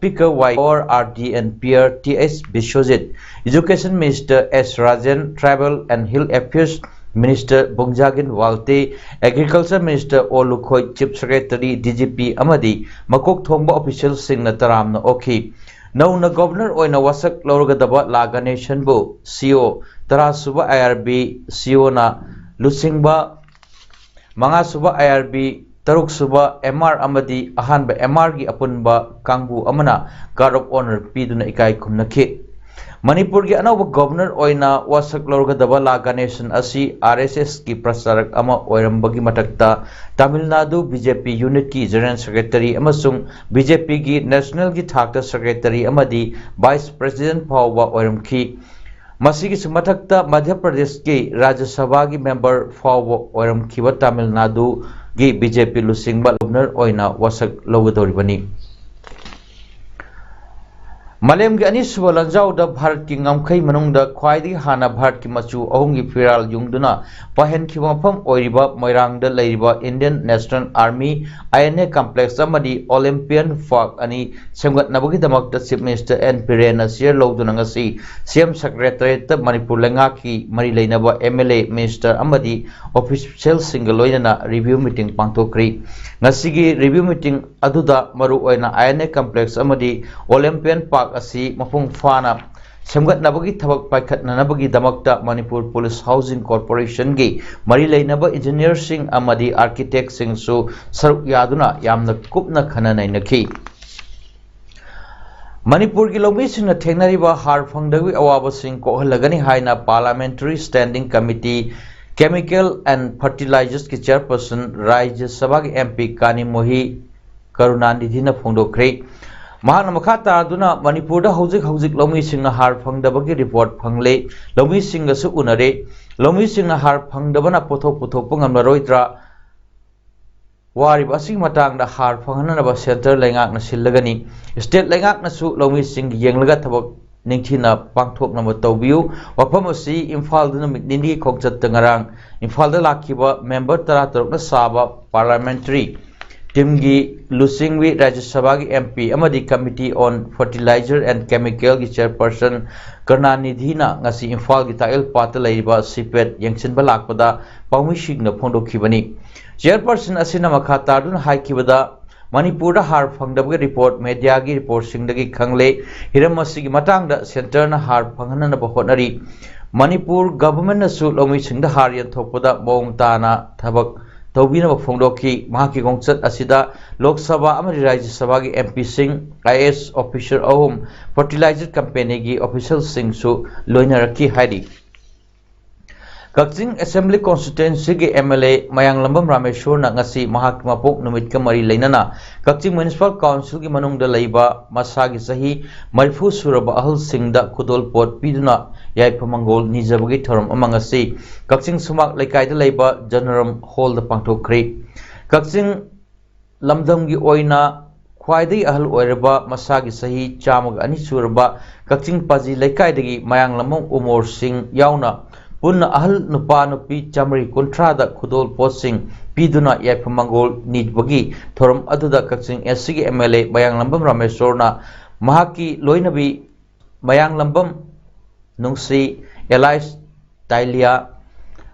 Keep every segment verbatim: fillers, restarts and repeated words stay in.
Speaker Y R R D N Pier Th Biswajit, Education Minister S Rajen, Tribal and Hill Affairs Minister Bhunjagin Walde, Agriculture Minister O Lukhoi, Chief Secretary, D G P ꯑꯃꯗꯤ ꯃꯀꯣꯛ ꯊꯣꯡꯕ officialꯁꯤꯡꯅ ꯇꯔꯥꯝꯅ ꯑꯣꯛꯈꯤ꯫ ꯅꯧꯅ Governor ꯑꯣꯏꯅ ꯋꯥꯁꯛ ꯂꯧꯔꯒꯗꯕ ꯂꯥ ꯒꯅꯦꯁꯟꯕꯨ C O, ꯇꯔꯥꯁꯨꯕ I R B C Oꯅ ꯂꯨꯆꯤꯡꯕ, ꯃꯉꯥꯁꯨꯕ I R B, ꯇꯔꯨꯛꯁꯨꯕ M R ꯑꯃꯗꯤ ꯑꯍꯥꯟꯕ M Rꯒꯤ ꯑꯄꯨꯟꯕ ꯀꯥꯡꯕꯨ ꯑꯃꯅ guard of honour ꯄꯤꯗꯨꯅ ꯏꯀꯥꯏ ꯈꯨꯝꯅꯈꯤ꯫ ꯃꯅꯤꯄꯨꯔꯒꯤ ꯑꯅꯧꯕ Governor ꯑꯣꯏꯅ ꯋꯥꯁꯛ ꯂꯧꯔꯒꯗꯕ ꯂꯥ ꯒꯅꯦꯁꯟ ꯑꯁꯤ R S Sꯒꯤ ꯄ꯭ꯔꯆꯥꯔꯛ ꯑꯃ ꯑꯣꯏꯔꯝꯕꯒꯤ ꯃꯊꯛꯇ Tamil Nadu B J P unitꯀꯤ General Secretary ꯑꯃꯁꯨꯡ B J Pꯒꯤ Nationalꯒꯤ ꯊꯥꯛꯇ Secretary ꯑꯃꯗꯤ Vice President ꯐꯥꯎꯕ ꯑꯣꯏꯔꯝꯈꯤ꯫ ꯃꯁꯤꯒꯤꯁꯨ ꯃꯊꯛꯇ ꯃꯙ꯭ꯌ ꯄ꯭ꯔꯗꯦꯁꯀꯤ ꯔꯥꯖ꯭ꯌ ꯁꯚꯥꯒꯤ member ꯐꯥꯎꯕ ꯑꯣꯏꯔꯝꯈꯤꯕ ꯇꯥꯃꯤꯜ ꯅꯥꯗꯨꯒꯤ B J P ꯂꯨꯆꯤꯡꯕ Governor ꯑꯣꯏꯅ ꯋꯥꯁꯛ ꯂꯧꯒꯗꯧꯔꯤꯕꯅꯤ꯫ ꯃꯥꯂꯦꯝꯒꯤ ꯑꯅꯤꯁꯨꯕ ꯂꯥꯟꯖꯥꯎꯗ ꯚꯥꯔꯠꯀꯤ ꯉꯝꯈꯩ ꯃꯅꯨꯡꯗ ꯈ꯭ꯋꯥꯏꯗꯒꯤ ꯍꯥꯟꯅ ꯚꯥꯔꯠꯀꯤ ꯃꯆꯨ ꯑꯍꯨꯝꯒꯤ ꯐꯤꯔꯥꯜ ꯌꯨꯡꯗꯨꯅ ꯄꯥꯏꯍꯟꯈꯤꯕ ꯃꯐꯝ ꯑꯣꯏꯔꯤꯕ ꯃꯣꯏꯔꯥꯡꯗ ꯂꯩꯔꯤꯕ Indian National Army I N A complex ꯑꯃꯗꯤ Olympian Park ꯑꯅꯤ ꯁꯦꯝꯒꯠꯅꯕꯒꯤꯗꯃꯛꯇ Chief Minister N Birenꯅ chair ꯂꯧꯗꯨꯅ ꯉꯁꯤ C M Secretariatꯇ ꯃꯅꯤꯄꯨꯔ ꯂꯩꯉꯥꯛꯀꯤ ꯃꯔꯤ ꯂꯩꯅꯕ M L A, minister ꯑꯃꯗꯤ officialꯁꯤꯡꯒ ꯂꯣꯏꯅꯅ review meeting ꯄꯥꯡꯊꯣꯛꯈ꯭ꯔꯤ꯫ ꯉꯁꯤꯒꯤ review meeting ꯑꯗꯨꯗ ꯃꯔꯨꯑꯣꯏꯅ I N A complex ꯑꯃꯗꯤ Olympian Park ꯑꯁꯤ ꯃꯄꯨꯡ ꯐꯥꯅ ꯁꯦꯝꯒꯠꯅꯕꯒꯤ ꯊꯕꯛ ꯄꯥꯏꯈꯠꯅꯅꯕꯒꯤꯗꯃꯛꯇ ꯃꯅꯤꯄꯨꯔ Police Housing Corporationꯒꯤ ꯃꯔꯤ ꯂꯩꯅꯕ engineerꯁꯤꯡ ꯑꯃꯗꯤ architectꯁꯤꯡꯁꯨ ꯁꯔꯨꯛ ꯌꯥꯗꯨꯅ ꯌꯥꯝꯅ ꯀꯨꯞꯅ ꯈꯟꯅ ꯅꯩꯅꯈꯤ꯫ ꯃꯅꯤꯄꯨꯔꯒꯤ ꯂꯧꯃꯤꯁꯤꯡꯅ ꯊꯦꯡꯅꯔꯤꯕ ꯍꯥꯔ ꯐꯪꯗꯕꯒꯤ ꯑꯋꯥꯕꯁꯤꯡ ꯀꯣꯛꯍꯜꯂꯒꯅꯤ ꯍꯥꯏꯅ Parliamentary Standing Committee Chemical and Fertilizerꯁꯀꯤ chairperson, ꯔꯥꯖ꯭ꯌ ꯁꯚꯥꯒꯤ M P ꯀꯥꯅꯤꯃꯣꯍꯤ ꯀꯔꯨꯅꯥꯅꯤꯙꯤꯅ ꯐꯣꯡꯗꯣꯛꯈ꯭ꯔꯦ꯫ ꯃꯍꯥꯛꯅ ꯃꯈꯥ ꯇꯥꯗꯨꯅ, ꯃꯅꯤꯄꯨꯔꯗ ꯍꯧꯖꯤꯛ ꯍꯧꯖꯤꯛ ꯂꯧꯃꯤꯁꯤꯡꯅ ꯍꯥꯔ ꯐꯪꯗꯕꯒꯤ report ꯐꯪꯂꯦ, ꯂꯧꯃꯤꯁꯤꯡꯒꯁꯨ ꯎꯅꯔꯦ꯫ ꯂꯧꯃꯤꯁꯤꯡꯅ ꯍꯥꯔ ꯐꯪꯗꯕꯅ ꯄꯣꯠꯊꯣꯛ ꯄꯨꯊꯣꯛꯄ ꯉꯝꯂꯔꯣꯏꯗ꯭ꯔꯥ? ꯋꯥꯔꯤꯕ ꯑꯁꯤꯒꯤ ꯃꯇꯥꯡꯗ ꯍꯥꯔ ꯐꯪꯍꯟꯅꯅꯕ centre ꯂꯩꯉꯥꯛꯅ ꯁꯤꯜꯂꯒꯅꯤ꯫ State ꯂꯩꯉꯥꯛꯅꯁꯨ ꯂꯧꯃꯤꯁꯤꯡ ꯌꯦꯡꯂꯒ ꯊꯕꯛ ꯅꯤꯡꯊꯤꯅ ꯄꯥꯡꯊꯣꯛꯅꯕ ꯇꯧꯕꯤꯌꯨ꯫ ꯋꯥꯐꯝ ꯑꯁꯤ ꯏꯝꯐꯥꯜꯗ ꯅꯨꯃꯤꯠ ꯅꯤꯅꯤꯒꯤ ꯈꯣꯡꯆꯠꯇ ꯉꯔꯥꯡ ꯏꯝꯐꯥꯜꯗ ꯂꯥꯛꯈꯤꯕ member ꯇꯔꯥꯇꯔꯨꯛꯅ ꯁꯥꯕ Parliamentary ꯇꯤꯝꯒꯤ ꯂꯨꯆꯤꯡꯕꯤ ꯔꯥꯖ꯭ꯌ ꯁꯚꯥꯒꯤ ꯑꯦꯝ ꯄꯤ ꯑꯃꯗꯤ Committee on Fertilizer and Chemical ꯒꯤ ꯆꯤꯌꯔꯄꯔꯁꯟ ꯀꯔꯨꯅꯥꯅꯤꯙꯤꯅ ꯉꯁꯤ ꯏꯝꯐꯥꯜꯒꯤ ꯇꯥꯛꯌꯦꯜꯄꯥꯠꯇ ꯂꯩꯔꯤꯕ ꯁꯤꯄꯦꯠ ꯌꯦꯡꯁꯤꯟꯕ ꯂꯥꯛꯄꯗ ꯄꯥꯎꯃꯤꯁꯤꯡꯅ ꯐꯣꯡꯗꯣꯛꯈꯤꯕꯅꯤ꯫ ꯆꯤꯌꯔꯄꯔꯁꯟ ꯑꯁꯤꯅ ꯃꯈꯥ ꯇꯥꯗꯨꯅ ꯍꯥꯏꯈꯤꯕꯗ, ꯃꯅꯤꯄꯨꯔꯗ ꯍꯥꯔ ꯐꯪꯗꯕꯒꯤ ꯔꯤꯄꯣꯔꯠ ꯃꯦꯗꯤꯌꯥꯒꯤ ꯔꯤꯄꯣꯔꯠꯁꯤꯡꯗꯒꯤ ꯈꯪꯂꯦ꯫ ꯍꯤꯔꯝ ꯑꯁꯤꯒꯤ ꯃꯇꯥꯡꯗ ꯁꯦꯟꯇꯔꯅ ꯍꯥꯔ ꯐꯪꯍꯟꯅꯕ ꯍꯣꯠꯅꯔꯤ꯫ ꯃꯅꯤꯄꯨꯔ ꯒꯚꯔꯟꯃꯦꯟꯠꯅꯁꯨ ꯂꯧꯃꯤꯁꯤꯡꯗ ꯍꯥꯔ ꯌꯦꯟꯊꯣꯛꯄꯗ ꯃꯑꯣꯡ ꯇꯥꯅ ꯊꯕꯛ ꯇꯧꯕꯤꯅꯕ ꯐꯣꯡꯗꯣꯛꯈꯤ꯫ ꯃꯍꯥꯛꯀꯤ ꯈꯣꯡꯆꯠ ꯑꯁꯤꯗ ꯂꯣꯛ ꯁꯚꯥ ꯑꯃꯗꯤ ꯔꯥꯖ꯭ꯌ ꯁꯚꯥꯒꯤ ꯑꯦꯝ ꯄꯤꯁꯤꯡ, ꯑꯥꯏ ꯑꯦ ꯑꯦꯁ ꯑꯣꯐꯤꯁꯔ ꯑꯍꯨꯝ, ꯐꯔꯇꯤꯂꯥꯏꯖꯔ ꯀꯝꯄꯦꯅꯤꯒꯤ ꯑꯣꯐꯤꯁꯤꯌꯦꯜꯁꯤꯡꯁꯨ ꯂꯣꯏꯅꯔꯛꯈꯤ ꯍꯥꯏꯔꯤ꯫ ꯀꯛꯆꯤꯡ ꯑꯦꯁꯦꯝꯕ꯭ꯂꯤ ꯀꯣꯟꯁꯇꯤꯇ꯭ꯋꯦꯟꯁꯤꯒꯤ ꯑꯦꯝ ꯑꯦꯜ ꯑꯦ ꯃꯌꯥꯡꯂꯝꯕꯝ ꯔꯥꯃꯦꯁꯣꯔꯅ ꯉꯁꯤ ꯃꯍꯥꯛꯀꯤ ꯃꯄꯣꯛ ꯅꯨꯃꯤꯠꯀ ꯃꯔꯤ ꯂꯩꯅꯅ ꯀꯛꯆꯤꯡ ꯃ꯭ꯌꯨꯅꯤꯁꯤꯄꯥꯜ ꯀꯥꯎꯟꯁꯤꯜꯒꯤ ꯃꯅꯨꯡꯗ ꯂꯩꯕ ꯃꯁꯥꯒꯤ ꯆꯍꯤ ꯃꯔꯤꯐꯨ ꯁꯨꯔꯕ ꯑꯍꯜꯁꯤꯡꯗ ꯈꯨꯗꯣꯜꯄꯣꯠ ꯄꯤꯗꯨꯅ ꯌꯥꯏꯐ ꯃꯪꯒꯣꯜ ꯅꯤꯖꯕꯒꯤ ꯊꯧꯔꯝ ꯑꯃ ꯉꯁꯤ ꯀꯛꯆꯤꯡ ꯁꯨꯃꯥꯡ ꯂꯩꯀꯥꯏꯗ ꯂꯩꯕ ꯖꯅꯔꯝ ꯍꯣꯜꯗ ꯄꯥꯡꯊꯣꯛꯈ꯭ꯔꯤ꯫ ꯀꯛꯆꯤꯡ ꯂꯝꯗꯝꯒꯤ ꯑꯣꯏꯅ ꯈ꯭ꯋꯥꯏꯗꯒꯤ ꯑꯍꯜ ꯑꯣꯏꯔꯕ, ꯃꯁꯥꯒꯤ ꯆꯍꯤ ꯆꯥꯝꯃꯒ ꯑꯅꯤ ꯁꯨꯔꯕ ꯀꯛꯆꯤꯡ ꯄꯥꯖꯤ ꯂꯩꯀꯥꯏꯗꯒꯤ ꯃꯌꯥꯡꯂꯝꯕꯝ ꯎꯃꯣꯔ ꯁꯤꯡ ꯌꯥꯎꯅ ꯄꯨꯟꯅ ꯑꯍꯜ ꯅꯨꯄꯥ ꯅꯨꯄꯤ ꯆꯥꯃꯔꯤ ꯀꯨꯟꯊ꯭ꯔꯥꯗ ꯈꯨꯗꯣꯜ ꯄꯣꯠꯁꯤꯡ ꯄꯤꯗꯨꯅ ꯌꯥꯏꯐ ꯃꯪꯒꯣꯜ ꯅꯤꯕꯒꯤ ꯊꯧꯔꯝ ꯑꯗꯨꯗ ꯀꯛꯆꯤꯡ ꯑꯦꯁ ꯁꯤꯒꯤ ꯑꯦꯝ ꯑꯦꯜ ꯑꯦ ꯃꯌꯥꯡꯂꯝꯕꯝ ꯔꯥꯃꯦꯁꯣꯔꯅ ꯃꯍꯥꯛꯀꯤ ꯂꯣꯏꯅꯕꯤ ꯃꯌꯥꯡꯂꯝꯕꯝ ꯅꯨꯡꯁꯤ, ꯑꯦꯂꯥꯏꯁ ꯇꯥꯏꯂꯤꯌꯥ,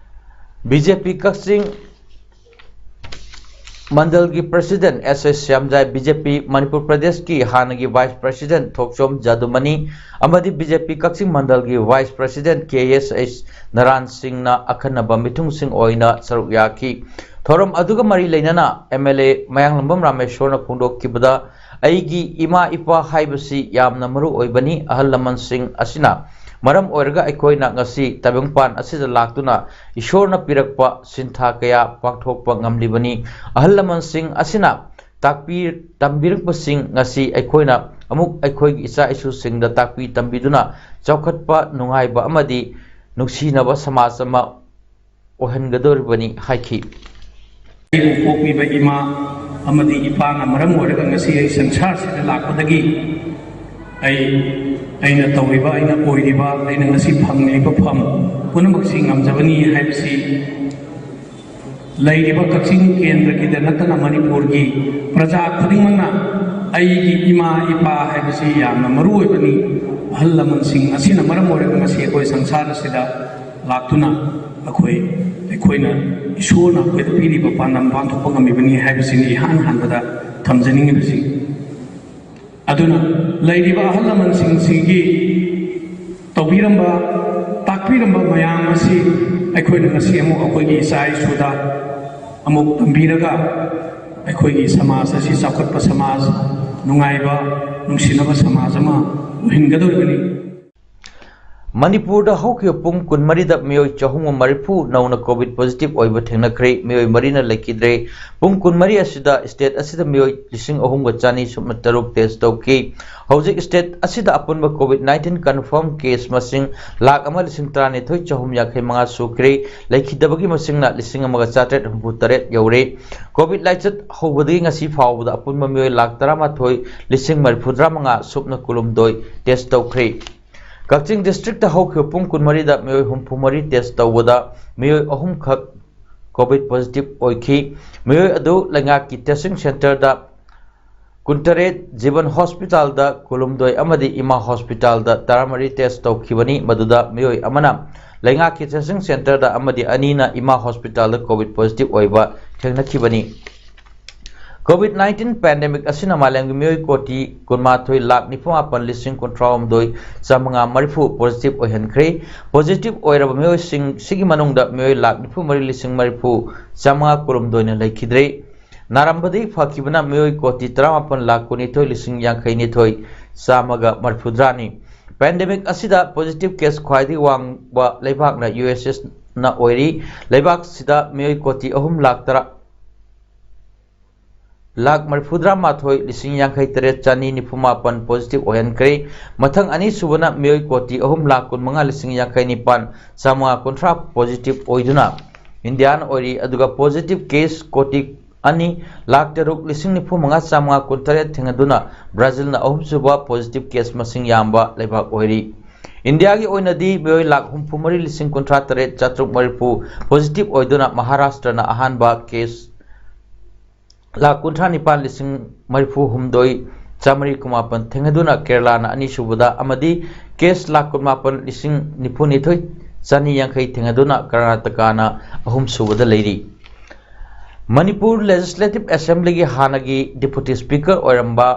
ꯕꯤ ꯖꯦ ꯄꯤ ꯀꯛꯆꯤꯡ ꯃꯟꯗꯜꯒꯤ ꯄ꯭ꯔꯁꯤꯗꯦꯟꯠ ꯑꯦꯁ ꯑꯦꯁ ꯁ꯭ꯌꯥꯝꯖꯥꯏ, ꯕꯤ ꯖꯦ ꯄꯤ ꯃꯅꯤꯄꯨꯔ ꯄ꯭ꯔꯗꯦꯁꯀꯤ ꯍꯥꯟꯅꯒꯤ ꯚꯥꯏꯁ ꯄ꯭ꯔꯁꯤꯗꯦꯟꯠ ꯊꯣꯛꯆꯣꯝ ꯖꯥꯗꯨꯃꯅꯤ ꯑꯃꯗꯤ ꯕꯤ ꯖꯦ ꯄꯤ ꯀꯛꯆꯤꯡ ꯃꯟꯗꯜꯒꯤ ꯚꯥꯏꯁ ꯄ꯭ꯔꯁꯤꯗꯦꯟꯠ ꯀꯦ ꯑꯦꯁ ꯑꯩꯆ ꯅꯥꯔꯥꯌꯟ ꯁꯤꯡꯅ ꯑꯈꯟꯅꯕ ꯃꯤꯊꯨꯡꯁꯤꯡ ꯑꯣꯏꯅ ꯁꯔꯨꯛ ꯌꯥꯈꯤ꯫ ꯊꯧꯔꯝ ꯑꯗꯨꯒ ꯃꯔꯤ ꯂꯩꯅꯅ ꯑꯦꯝ ꯑꯦꯜ ꯑꯦ ꯃꯌꯥꯡꯂꯝꯕꯝ ꯔꯥꯃꯦꯁꯣꯔꯅ ꯐꯣꯡꯗꯣꯛꯈꯤꯕꯗ, "ꯑꯩꯒꯤ ꯏꯃꯥ ꯏꯄꯥ ꯍꯥꯏꯕꯁꯤ ꯌꯥꯝꯅ ꯃꯔꯨ ꯑꯣꯏꯕꯅꯤ꯫ ꯑꯍꯜ ꯂꯃꯟꯁꯤꯡ ꯑꯁꯤꯅ ꯃꯔꯝ ꯑꯣꯏꯔꯒ ꯑꯩꯈꯣꯏꯅ ꯉꯁꯤ ꯇꯥꯏꯕꯪꯄꯥꯟ ꯑꯁꯤꯗ ꯂꯥꯛꯇꯨꯅ ꯏꯁꯣꯔꯅ ꯄꯤꯔꯛꯄ ꯁꯤꯟꯊꯥ ꯀꯌꯥ ꯄꯥꯡꯊꯣꯛꯄ ꯉꯝꯂꯤꯕꯅꯤ꯫ ꯑꯍꯜ ꯂꯃꯟꯁꯤꯡ ꯑꯁꯤꯅ ꯇꯥꯛꯄꯤ ꯇꯝꯕꯤꯔꯛꯄꯁꯤꯡ ꯉꯁꯤ ꯑꯩꯈꯣꯏꯅ ꯑꯃꯨꯛ ꯑꯩꯈꯣꯏꯒꯤ ꯏꯆꯥ ꯏꯁꯨꯁꯤꯡꯗ ꯇꯥꯛꯄꯤ ꯇꯝꯕꯤꯗꯨꯅ ꯆꯥꯎꯈꯠꯄ, ꯅꯨꯡꯉꯥꯏꯕ ꯑꯃꯗꯤ ꯅꯨꯡꯁꯤꯅꯕ ꯁꯃꯥꯖ ꯑꯃ ꯑꯣꯏꯍꯟꯒꯗꯧꯔꯤꯕꯅꯤ" ꯍꯥꯏꯈꯤ꯫ ꯑꯩꯕꯨ ꯄꯣꯛꯄꯤꯕ ꯏꯃꯥ ꯑꯃꯗꯤ ꯏꯄꯥꯅ ꯃꯔꯝ ꯑꯣꯏꯔꯒ ꯉꯁꯤ ꯑꯩ ꯁꯪꯁꯥꯔꯁꯤꯗ ꯂꯥꯛꯄꯗꯒꯤ ꯑꯩ, ꯑꯩꯅ ꯇꯧꯔꯤꯕ, ꯑꯩꯅ ꯑꯣꯏꯔꯤꯕ, ꯑꯩꯅ ꯉꯁꯤ ꯐꯪꯂꯤꯕ ꯐꯝ ꯄꯨꯝꯅꯃꯛꯁꯤ ꯉꯝꯖꯕꯅꯤ ꯍꯥꯏꯕꯁꯤ ꯂꯩꯔꯤꯕ ꯀꯛꯆꯤꯡ ꯀꯦꯟꯗ꯭ꯔꯒꯤꯗ ꯅꯠꯇꯅ ꯃꯅꯤꯄꯨꯔꯒꯤ ꯄ꯭ꯔꯖꯥ ꯈꯨꯗꯤꯡꯃꯛꯅ ꯑꯩꯒꯤ ꯏꯃꯥ ꯏꯄꯥ ꯍꯥꯏꯕꯁꯤ ꯌꯥꯝꯅ ꯃꯔꯨ ꯑꯣꯏꯕꯅꯤ꯫ ꯑꯍꯜ ꯂꯃꯟꯁꯤꯡ ꯑꯁꯤꯅ ꯃꯔꯝ ꯑꯣꯏꯔꯒ ꯉꯁꯤ ꯑꯩꯈꯣꯏ ꯁꯪꯁꯥꯔ ꯑꯁꯤꯗ ꯂꯥꯛꯇꯨꯅ ꯑꯩꯈꯣꯏ, ꯑꯩꯈꯣꯏꯅ, ꯏꯁꯣꯔꯅ ꯑꯩꯈꯣꯏꯗ ꯄꯤꯔꯤꯕ ꯄꯥꯟꯗꯝ ꯄꯥꯡꯊꯣꯛꯄ ꯉꯝꯃꯤꯕꯅꯤ ꯍꯥꯏꯕꯁꯤꯅꯤ ꯏꯍꯥꯟ ꯍꯥꯟꯕꯗ ꯊꯝꯖꯅꯤꯡꯉꯤꯕꯁꯤ꯫ ꯑꯗꯨꯅ ꯂꯩꯔꯤꯕ ꯑꯍꯜ ꯂꯃꯟꯁꯤꯡꯁꯤꯒꯤ ꯇꯧꯕꯤꯔꯝꯕ, ꯇꯥꯛꯄꯤꯔꯝꯕ ꯃꯌꯥꯝ ꯑꯁꯤ ꯑꯩꯈꯣꯏꯅ ꯉꯁꯤ ꯑꯃꯨꯛ ꯑꯩꯈꯣꯏꯒꯤ ꯏꯆꯥ ꯏꯁꯨꯗ ꯑꯃꯨꯛ ꯇꯝꯕꯤꯔꯒ ꯑꯩꯈꯣꯏꯒꯤ ꯁꯃꯥꯖ ꯑꯁꯤ ꯆꯥꯎꯈꯠꯄ ꯁꯃꯥꯖ, ꯅꯨꯡꯉꯥꯏꯕ, ꯅꯨꯡꯁꯤꯅꯕ ꯁꯃꯥꯖ ꯑꯃ ꯑꯣꯏꯍꯟꯒꯗꯧꯔꯤꯕꯅꯤ꯫ ꯃꯅꯤꯄꯨꯔꯗ ꯍꯧꯈꯤꯕ ꯄꯨꯡ ꯀꯨꯟꯃꯔꯤꯗ ꯃꯤꯑꯣꯏ ꯆꯍꯨꯝꯒ ꯃꯔꯤꯐꯨ ꯅꯧꯅ COVID positive ꯑꯣꯏꯕ ꯊꯦꯡꯅꯈ꯭ꯔꯦ꯫ ꯃꯤꯑꯣꯏ ꯃꯔꯤꯅ ꯂꯩꯈꯤꯗ꯭ꯔꯦ꯫ ꯄꯨꯡ ꯀꯨꯟꯃꯔꯤ ꯑꯁꯤꯗ state ꯑꯁꯤꯗ ꯃꯤꯑꯣꯏ ꯂꯤꯁꯤꯡ ꯑꯍꯨꯝꯒ ꯆꯅꯤ ꯁꯨꯞꯅ ꯇꯔꯨꯛ test ꯇꯧꯈꯤ꯫ ꯍꯧꯖꯤꯛ state ꯑꯁꯤꯗ ꯑꯄꯨꯟꯕ COVID nineteen confirm case ꯃꯁꯤꯡ ꯂꯥꯈ ꯑꯃ ꯂꯤꯁꯤꯡ ꯇꯔꯥꯅꯤꯊꯣꯏ ꯆꯍꯨꯝ ꯌꯥꯡꯈꯩ ꯃꯉꯥ ꯁꯨꯈ꯭ꯔꯦ꯫ ꯂꯩꯈꯤꯗꯕꯒꯤ ꯃꯁꯤꯡꯅ ꯂꯤꯁꯤꯡ ꯑꯃꯒ ꯆꯥꯇ꯭ꯔꯦꯠ ꯍꯨꯝꯐꯨ ꯇꯔꯦꯠ ꯌꯧꯔꯦ꯫ COVID ꯂꯥꯏꯆꯠ ꯍꯧꯕꯗꯒꯤ ꯉꯁꯤ ꯐꯥꯎꯕꯗ ꯑꯄꯨꯟꯕ ꯃꯤꯑꯣꯏ ꯂꯥꯈ ꯇꯔꯥꯃꯥꯊꯣꯏ ꯂꯤꯁꯤꯡ ꯃꯔꯤꯐꯨꯇꯔꯥ ꯃꯉꯥ ꯁꯨꯞꯅ ꯀꯨꯟꯍꯨꯝꯗꯣꯏ test ꯇꯧꯈ꯭ꯔꯦ꯫ ꯀꯛꯆꯤꯡ district ꯍꯧꯈꯤꯕ ꯄꯨꯡ ꯀꯨꯟꯃꯔꯤꯗ ꯃꯤꯑꯣꯏ ꯍꯨꯝꯐꯨ ꯃꯔꯤ test ꯇꯧꯕꯗ ꯃꯤꯑꯣꯏ ꯑꯍꯨꯝꯈꯛ COVID positive ꯑꯣꯏꯈꯤ꯫ ꯃꯤꯑꯣꯏ ꯑꯗꯨ ꯂꯩꯉꯥꯛꯀꯤ testing centreꯗ ꯀꯨꯟꯇꯔꯦꯠ, ꯖꯤꯕꯟ hospitalꯗ ꯀꯨꯟꯍꯨꯝꯗꯣꯏ ꯑꯃꯗꯤ ꯏꯃꯥ hospitalꯗ ꯇꯔꯥꯃꯔꯤ test ꯇꯧꯈꯤꯕꯅꯤ꯫ ꯃꯗꯨꯗ ꯃꯤꯑꯣꯏ ꯑꯃꯅ ꯂꯩꯉꯥꯛꯀꯤ testing centreꯗ ꯑꯃꯗꯤ ꯑꯅꯤꯅ ꯏꯃꯥ hospitalꯗ COVID positive ꯑꯣꯏꯕ ꯊꯦꯡꯅꯈꯤꯕꯅꯤ꯫ COVID nineteen pandemic ꯑꯁꯤꯅ ꯃꯥꯂꯦꯝꯒꯤ ꯃꯤꯑꯣꯏ ꯀꯣꯇꯤ ꯀꯨꯟꯃꯥꯊꯣꯏ ꯂꯥꯈ ꯅꯤꯐꯨ ꯃꯥꯄꯟ ꯂꯤꯁꯤꯡ ꯀꯨꯟꯊ꯭ꯔꯥ ꯍꯨꯝꯗꯣꯏ ꯆꯥꯃꯉꯥ ꯃꯔꯤꯐꯨ positive ꯑꯣꯏꯍꯟꯈ꯭ꯔꯦ꯫ Positive ꯑꯣꯏꯔꯕ ꯃꯤꯑꯣꯏꯁꯤꯡ ꯁꯤꯒꯤ ꯃꯅꯨꯡꯗ ꯃꯤꯑꯣꯏ ꯂꯥꯈ ꯅꯤꯐꯨ ꯃꯔꯤ ꯂꯤꯁꯤꯡ ꯃꯔꯤꯐꯨ ꯆꯥꯃꯉꯥ ꯀꯨꯟꯍꯨꯝꯗꯣꯏꯅ ꯂꯩꯈꯤꯗ꯭ꯔꯦ꯫ ꯅꯥꯔꯝꯕꯗꯒꯤ ꯐꯈꯤꯕꯅ ꯃꯤꯑꯣꯏ ꯀꯣꯇꯤ ꯇꯔꯥꯃꯥꯄꯟ ꯂꯥꯈ ꯀꯨꯟꯅꯤꯊꯣꯏ ꯂꯤꯁꯤꯡ ꯌꯥꯡꯈꯩ ꯅꯤꯊꯣꯏ ꯆꯥꯃꯒ ꯃꯔꯤꯐꯨꯇꯔꯥꯅꯤ꯫ Pandemic ꯑꯁꯤꯗ positive case ꯈ꯭ꯋꯥꯏꯗꯒꯤ ꯋꯥꯡꯕ ꯂꯩꯕꯥꯛꯅ USAꯅ ꯑꯣꯏꯔꯤ꯫ ꯂꯩꯕꯥꯛꯁꯤꯗ ꯃꯤꯑꯣꯏ ꯀꯣꯇꯤ ꯑꯍꯨꯝ ꯂꯥꯈ ꯇꯔꯥ, ꯂꯥꯈ ꯃꯔꯤꯐꯨꯇꯔꯥ ꯃꯥꯊꯣꯏ ꯂꯤꯁꯤꯡ ꯌꯥꯡꯈꯩ ꯇꯔꯦꯠ ꯆꯅꯤ ꯅꯤꯐꯨ ꯃꯥꯄꯟ positive ꯑꯣꯏꯍꯟꯈ꯭ꯔꯦ꯫ ꯃꯊꯪ ꯑꯅꯤꯁꯨꯕꯅ ꯃꯤꯑꯣꯏ ꯀꯣꯇꯤ ꯑꯍꯨꯝ ꯂꯥꯈ ꯀꯨꯟꯃꯉꯥ ꯂꯤꯁꯤꯡ ꯌꯥꯡꯈꯩ ꯅꯤꯄꯥꯟ ꯆꯥꯃꯉꯥ ꯀꯨꯟꯊ꯭ꯔꯥ positive ꯑꯣꯏꯗꯨꯅ ꯏꯟꯗꯤꯌꯥꯅ ꯑꯣꯏꯔꯤ꯫ ꯑꯗꯨꯒ positive case ꯀꯣꯇꯤ ꯑꯅꯤ ꯂꯥꯈ ꯇꯔꯨꯛ ꯂꯤꯁꯤꯡ ꯅꯤꯐꯨ ꯃꯉꯥ ꯆꯥꯃꯉꯥ ꯀꯨꯟꯇꯔꯦꯠ ꯊꯦꯡꯅꯗꯨꯅ ꯕ꯭ꯔꯥꯖꯤꯜꯅ ꯑꯍꯨꯝꯁꯨꯕ positive case ꯃꯁꯤꯡ ꯌꯥꯝꯕ ꯂꯩꯕꯥꯛ ꯑꯣꯏꯔꯤ꯫ ꯏꯟꯗꯤꯌꯥꯒꯤ ꯑꯣꯏꯅꯗꯤ ꯃꯤꯑꯣꯏ ꯂꯥꯈ ꯍꯨꯝꯐꯨ ꯃꯔꯤ ꯂꯤꯁꯤꯡ ꯀꯨꯟꯊ꯭ꯔꯥ ꯇꯔꯦꯠ ꯆꯥꯇ꯭ꯔꯨꯛ ꯃꯔꯤꯐꯨ positive ꯑꯣꯏꯗꯨꯅ ꯃꯍꯥꯔꯥꯁꯇ꯭ꯔꯅ ꯑꯍꯥꯟꯕ case ꯂꯥꯈ ꯀꯨꯟꯊ꯭ꯔꯥ ꯅꯤꯄꯥꯟ ꯂꯤꯁꯤꯡ ꯃꯔꯤꯐꯨ ꯍꯨꯝꯗꯣꯏ ꯆꯥꯃꯔꯤ ꯀꯨꯟꯃꯥꯄꯟ ꯊꯦꯡꯅꯗꯨꯅ ꯀꯦꯔꯂꯥꯅ ꯑꯅꯤꯁꯨꯕꯗ ꯑꯃꯗꯤ case ꯂꯥꯈ ꯀꯨꯟꯃꯥꯄꯟ ꯂꯤꯁꯤꯡ ꯅꯤꯐꯨꯅꯤꯊꯣꯏ ꯆꯅꯤ ꯌꯥꯡꯈꯩ ꯊꯦꯡꯅꯗꯨꯅ ꯀꯔꯅꯥꯇꯀꯥꯅ ꯑꯍꯨꯝꯁꯨꯕꯗ ꯂꯩꯔꯤ꯫ ꯃꯅꯤꯄꯨꯔ Legislative Assemblyꯒꯤ ꯍꯥꯟꯅꯒꯤ Deputy Speaker ꯑꯣꯏꯔꯝꯕ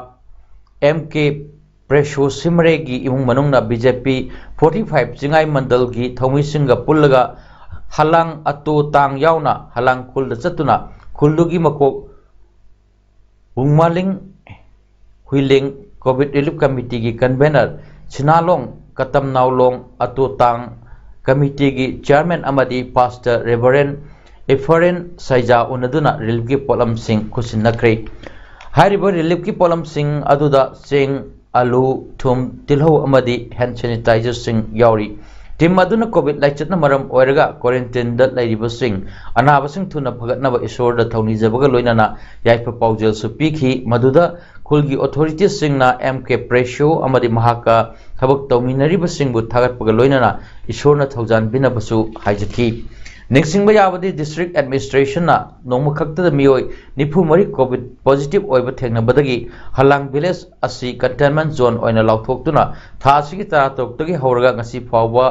ꯑꯦꯝ ꯀꯦ ꯄ꯭ꯔꯦꯁꯣ ꯁꯤꯃꯔꯦꯒꯤ ꯏꯃꯨꯡ ꯃꯅꯨꯡꯅ BJP forty five ꯆꯤꯡꯉꯥꯏ ꯃꯟꯗꯜꯒꯤ ꯊꯧꯃꯤꯁꯤꯡꯒ ꯄꯨꯜꯂꯒ ꯍꯂꯥꯡ ꯑꯇꯣ ꯇꯥꯡ ꯌꯥꯎꯅ ꯍꯂꯥꯡ ꯈꯨꯜꯗ ꯆꯠꯇꯨꯅ ꯈꯨꯜꯗꯨꯒꯤ ꯃꯀꯣꯛ ꯋꯨꯡꯃꯥꯂꯤꯡ ꯍꯨꯏꯂꯤꯡ, COVID Relief Committeeꯒꯤ convener ꯁꯤꯅꯥꯂꯣꯡ ꯀꯇꯝꯅꯥꯎꯂꯣꯡ ꯑꯇꯣ ꯇꯥꯡ committeeꯒꯤ chairman ꯑꯃꯗꯤ Pastor Reverend Ephraim ꯁꯩꯖꯥ ꯎꯅꯗꯨꯅ reliefꯀꯤ ꯄꯣꯠꯂꯝꯁꯤꯡ ꯈꯨꯠꯁꯤꯟꯅꯈ꯭ꯔꯦ꯫ ꯍꯥꯏꯔꯤꯕ reliefꯀꯤ ꯄꯣꯠꯂꯝꯁꯤꯡ ꯑꯗꯨꯗ ꯆꯦꯡ, ꯑꯂꯨ, ꯊꯨꯝ, ꯇꯤꯜꯍꯧ ꯑꯃꯗꯤ hand sanitizerꯁꯤꯡ ꯌꯥꯎꯔꯤ꯫ Team ꯑꯗꯨꯅ COVID ꯂꯥꯏꯆꯠꯅ ꯃꯔꯝ ꯑꯣꯏꯔꯒ quarantineꯗ ꯂꯩꯔꯤꯕꯁꯤꯡ, ꯑꯅꯥꯕꯁꯤꯡ ꯊꯨꯅ ꯐꯒꯠꯅꯕ ꯏꯁꯣꯔꯗ ꯊꯧꯅꯤꯖꯕꯒ ꯂꯣꯏꯅꯅ ꯌꯥꯏꯐ ꯄꯥꯎꯖꯦꯜꯁꯨ ꯄꯤꯈꯤ꯫ ꯃꯗꯨꯗ ꯈꯨꯜꯒꯤ authoritiesꯁꯤꯡꯅ ꯑꯦꯝ ꯀꯦ ꯄ꯭ꯔꯦꯁꯣ ꯑꯃꯗꯤ ꯃꯍꯥꯛꯀ ꯊꯕꯛ ꯇꯧꯃꯤꯟꯅꯔꯤꯕꯁꯤꯡꯕꯨ ꯊꯥꯒꯠꯄꯒ ꯂꯣꯏꯅꯅ ꯏꯁꯣꯔꯅ ꯊꯧꯖꯥꯟꯕꯤꯅꯕꯁꯨ ꯍꯥꯏꯖꯈꯤ꯫ ꯅꯤꯡꯁꯤꯡꯕ ꯌꯥꯕꯗꯤ, district administrationꯅ ꯅꯣꯡꯃ ꯈꯛꯇꯗ ꯃꯤꯑꯣꯏ ꯅꯤꯐꯨ ꯃꯔꯤ COVID positive ꯑꯣꯏꯕ ꯊꯦꯡꯅꯕꯗꯒꯤ ꯍꯂꯥꯡ village ꯑꯁꯤ containment zone ꯑꯣꯏꯅ ꯂꯥꯎꯊꯣꯛꯇꯨꯅ ꯊꯥ ꯑꯁꯤꯒꯤ ꯇꯔꯥꯇꯔꯨꯛꯇꯒꯤ ꯍꯧꯔꯒ ꯉꯁꯤ ꯐꯥꯎꯕ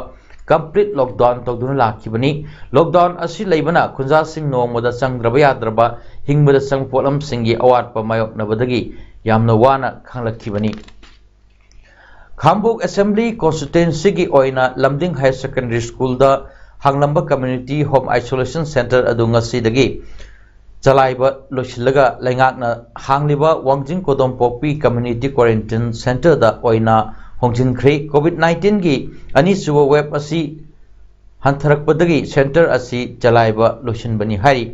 complete lockdown ꯇꯧꯗꯨꯅ ꯂꯥꯛꯈꯤꯕꯅꯤ꯫ Lockdown ꯑꯁꯤ ꯂꯩꯕꯅ ꯈꯨꯟꯖꯥꯁꯤꯡ ꯅꯣꯡꯃꯗ ꯆꯪꯗ꯭ꯔꯕ ꯌꯥꯗ꯭ꯔꯕ ꯍꯤꯡꯕꯗ ꯆꯪꯕ ꯄꯣꯠꯂꯝꯁꯤꯡꯒꯤ ꯑꯋꯥꯠꯄ ꯃꯥꯌꯣꯛꯅꯕꯗꯒꯤ ꯌꯥꯝꯅ ꯋꯥꯅ ꯈꯥꯡꯂꯛꯈꯤꯕꯅꯤ꯫ ꯈꯥꯡꯕꯣꯛ Assembly Constituencyꯒꯤ ꯑꯣꯏꯅ ꯂꯝꯗꯤꯡ Higher Secondary Schoolꯗ ꯍꯥꯡꯂꯝꯕ Community Home Isolation Center ꯑꯗꯨ ꯉꯁꯤꯗꯒꯤ ꯆꯂꯥꯏꯕ ꯂꯣꯏꯁꯤꯜꯂꯒ ꯂꯩꯉꯥꯛꯅ ꯍꯥꯡꯂꯤꯕ ꯋꯥꯡꯖꯤꯡ ꯀꯣꯗꯣꯝꯄꯣꯛꯄꯤ Community Quarantine Centreꯗ ꯑꯣꯏꯅ ꯍꯣꯡꯖꯤꯟꯈ꯭ꯔꯦ꯫ COVID nineteenꯒꯤ ꯑꯅꯤꯁꯨꯕ wave ꯑꯁꯤ ꯍꯟꯊꯔꯛꯄꯗꯒꯤ center ꯑꯁꯤ ꯆꯂꯥꯏꯕ ꯂꯣꯏꯁꯤꯟꯕꯅꯤ ꯍꯥꯏꯔꯤ꯫